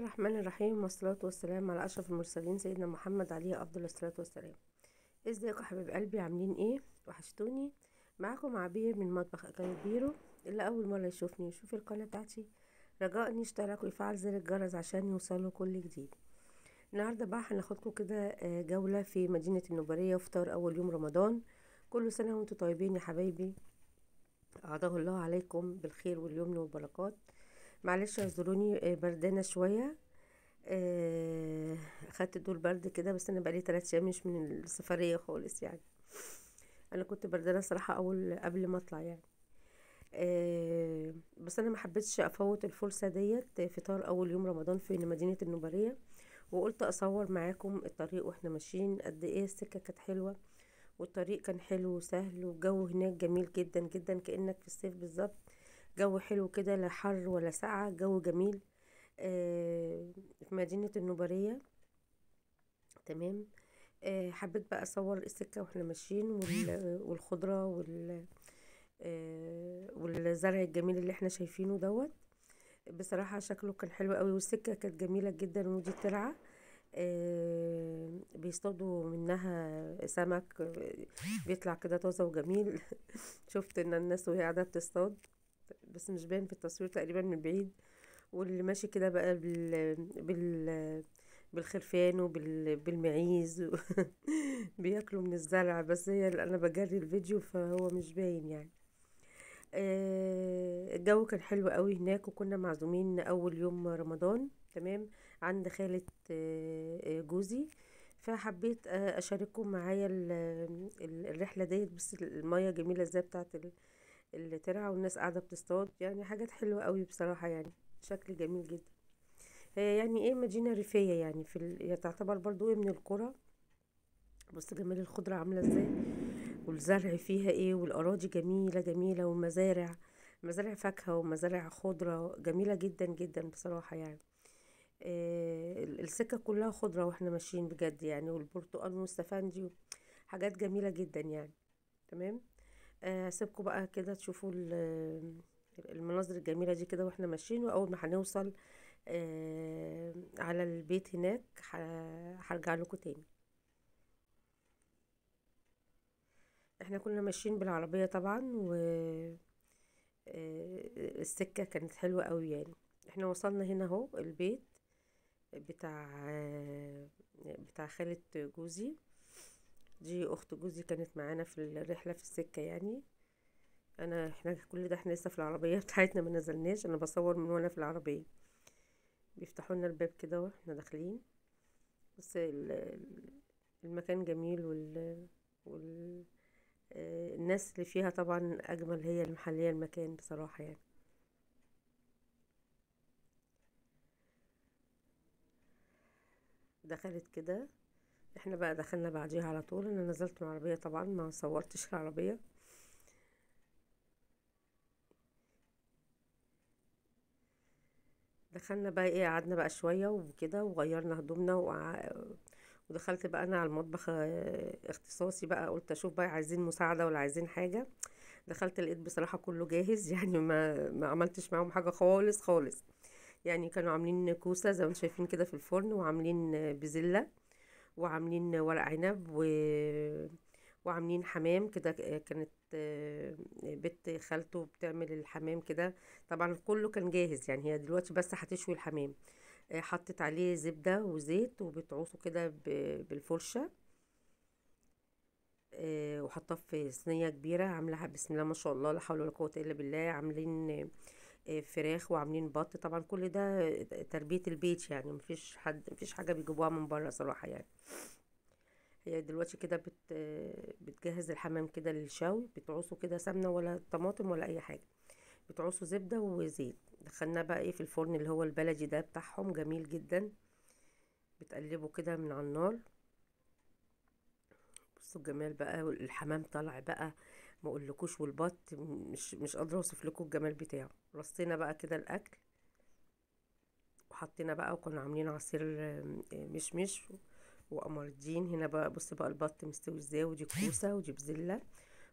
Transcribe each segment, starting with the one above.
الرحمن الرحيم، والصلاة والسلام على أشرف المرسلين سيدنا محمد عليه أفضل الصلاة والسلام. ازيكم يا حبيب قلبي؟ عاملين ايه؟ وحشتوني. معاكم عبير من مطبخ أكلات بيرو. اللي أول مرة يشوفني ويشوف القناة بتاعتي رجاء يشترك ويفعل زر الجرس عشان يوصله كل جديد. النهاردة بقى هناخدكم كده جولة في مدينة النوبارية وفطار أول يوم رمضان. كل سنة وانتم طيبين يا حبايبي، أعاده الله عليكم بالخير واليمن والبركات. معلش اعذروني بردانه شوية، اخدت دور برد كده، بس انا بقالي 3 ايام مش من السفرية خالص يعني. انا كنت بردانه صراحة اول قبل ما اطلع يعني، بس انا ما حبيتش افوت الفرصة ديت فطار اول يوم رمضان في مدينة النوباريه، وقلت اصور معاكم الطريق واحنا ماشيين. قد ايه السكة كانت حلوة والطريق كان حلو وسهل، والجو هناك جميل جدا جدا كانك في الصيف بالظبط. جو حلو كده، لا حر ولا سقعة، جو جميل في مدينة النوبارية. تمام. حبيت بقى اصور السكة واحنا ماشيين والخضرة والزرع الجميل اللي احنا شايفينه دوت. بصراحة شكله كان حلو قوي، والسكة كانت جميلة جدا. ودي ترعة بيصطادوا منها سمك، بيطلع كده طازة وجميل. شفت ان الناس وهي قاعدة بتصطاد، بس مش باين في التصوير تقريبا من بعيد. واللي ماشي كده بقى بالخرفان وبالمعيز بياكلوا من الزرع، بس هي اللي انا بجري الفيديو فهو مش باين يعني. الجو كان حلو قوي هناك، وكنا معزومين اول يوم رمضان تمام عند خالة جوزي، فحبيت اشارككم معايا الرحلة ديت. بس المية جميلة ازاي بتاعت الترعة، والناس قاعدة بتصطاد، يعني حاجات حلوة قوي بصراحة، يعني شكل جميل جدا. هي يعني ايه مدينة ريفية يعني، في تعتبر برضو ايه من القرى. بص جمال الخضرة عاملة ازاي، والزرع فيها ايه، والاراضي جميلة جميلة، ومزارع، مزارع فاكهة ومزارع خضرة جميلة جدا جدا بصراحة يعني. السكة كلها خضرة واحنا ماشيين بجد يعني، والبرتقال والسفندي حاجات جميلة جدا يعني. تمام. هسيبكم بقى كده تشوفوا المناظر الجميلة دي كده واحنا ماشيين. واول ما هنوصل على البيت هناك هرجع لكم تاني. احنا كنا ماشيين بالعربية طبعا، و السكة كانت حلوة قوي يعني. احنا وصلنا هنا اهو البيت بتاع خالة جوزي، دي اخت جوزي كانت معانا في الرحلة في السكة يعني. احنا كل ده احنا لسه في العربية بتاعتنا ما نزلناش، انا بصور من وانا في العربية. بيفتحوا لنا الباب كده واحنا داخلين. بس المكان جميل، وال الناس اللي فيها طبعا اجمل، هي المحلية المكان بصراحة يعني. دخلت كده، احنا بقى دخلنا بعديها على طول. انا نزلت من العربية طبعا ما صورتش العربية. دخلنا بقى ايه، قعدنا بقى شوية وكده وغيرنا هدومنا ودخلت بقى انا على المطبخ اختصاصي بقى، قلت اشوف بقى عايزين مساعدة ولا عايزين حاجة. دخلت لقيت بصراحة كله جاهز يعني، ما عملتش معاهم حاجة خالص خالص يعني. كانوا عاملين كوسة زي ما انتم شايفين كده في الفرن، وعاملين بزلة، وعاملين ورق عنب، وعاملين حمام كده. كانت بنت خالته بتعمل الحمام كده، طبعا كله كان جاهز يعني. هي دلوقتي بس هتشوي الحمام، حطت عليه زبدة وزيت وبتعوصه كده بالفرشة، وحطاه في صينية كبيرة عاملاها بسم الله ما شاء الله لا حول ولا قوة إلا بالله. عاملين فراخ وعاملين بط، طبعا كل ده تربية البيت يعني، مفيش حد مفيش حاجة بيجيبوها من بره صراحة يعني. هي دلوقتي كده بتجهز الحمام كده للشوي، بتعوصه كده سمنة ولا طماطم ولا أي حاجة، بتعوصه زبدة وزيت. دخلناه بقى ايه في الفرن اللي هو البلدي ده بتاعهم، جميل جدا. بتقلبه كده من على النار. بصوا الجمال بقى، والحمام طالع بقى ما اقولكوش، والبط مش قادرة اوصف لكم الجمال بتاعه. رصينا بقى كده الاكل وحطينا بقى، وكنا عاملين عصير مشمش وقمر الدين. هنا بقى بص بقى البط مستوي ازاي، ودي كوسة ودي بزله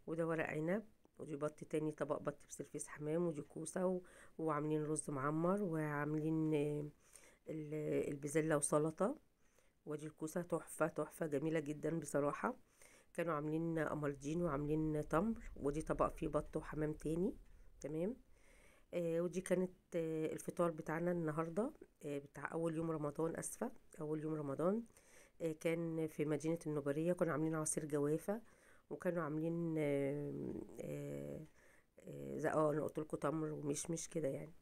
وده ورق عنب، ودي بط تاني طبق بط بسرفيس حمام، ودي كوسة وعاملين رز معمر، وعاملين البزلة وسلطة. وادي الكوسة تحفة تحفة جميلة جدا بصراحة. كانوا عاملين قمرجين وعاملين تمر، ودي طبق فيه بط وحمام تاني. تمام. ودي كانت الفطار بتاعنا النهاردة، بتاع أول يوم رمضان، أسفة أول يوم رمضان. كان في مدينة النوبارية، كانوا عاملين عصير جوافة، وكانوا عاملين زي انا قلت لكم تمر ومشمش كده يعني.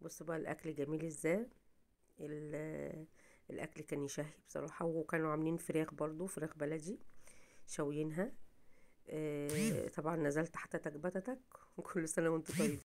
بصوا بقى الاكل جميل ازاي، الاكل كان يشهي بصراحة. وكانوا عاملين فراخ برضو، فراخ بلدي شوينها. طبعا نزلت حتى تكبتتك، وكل سنة وانتم طيبين.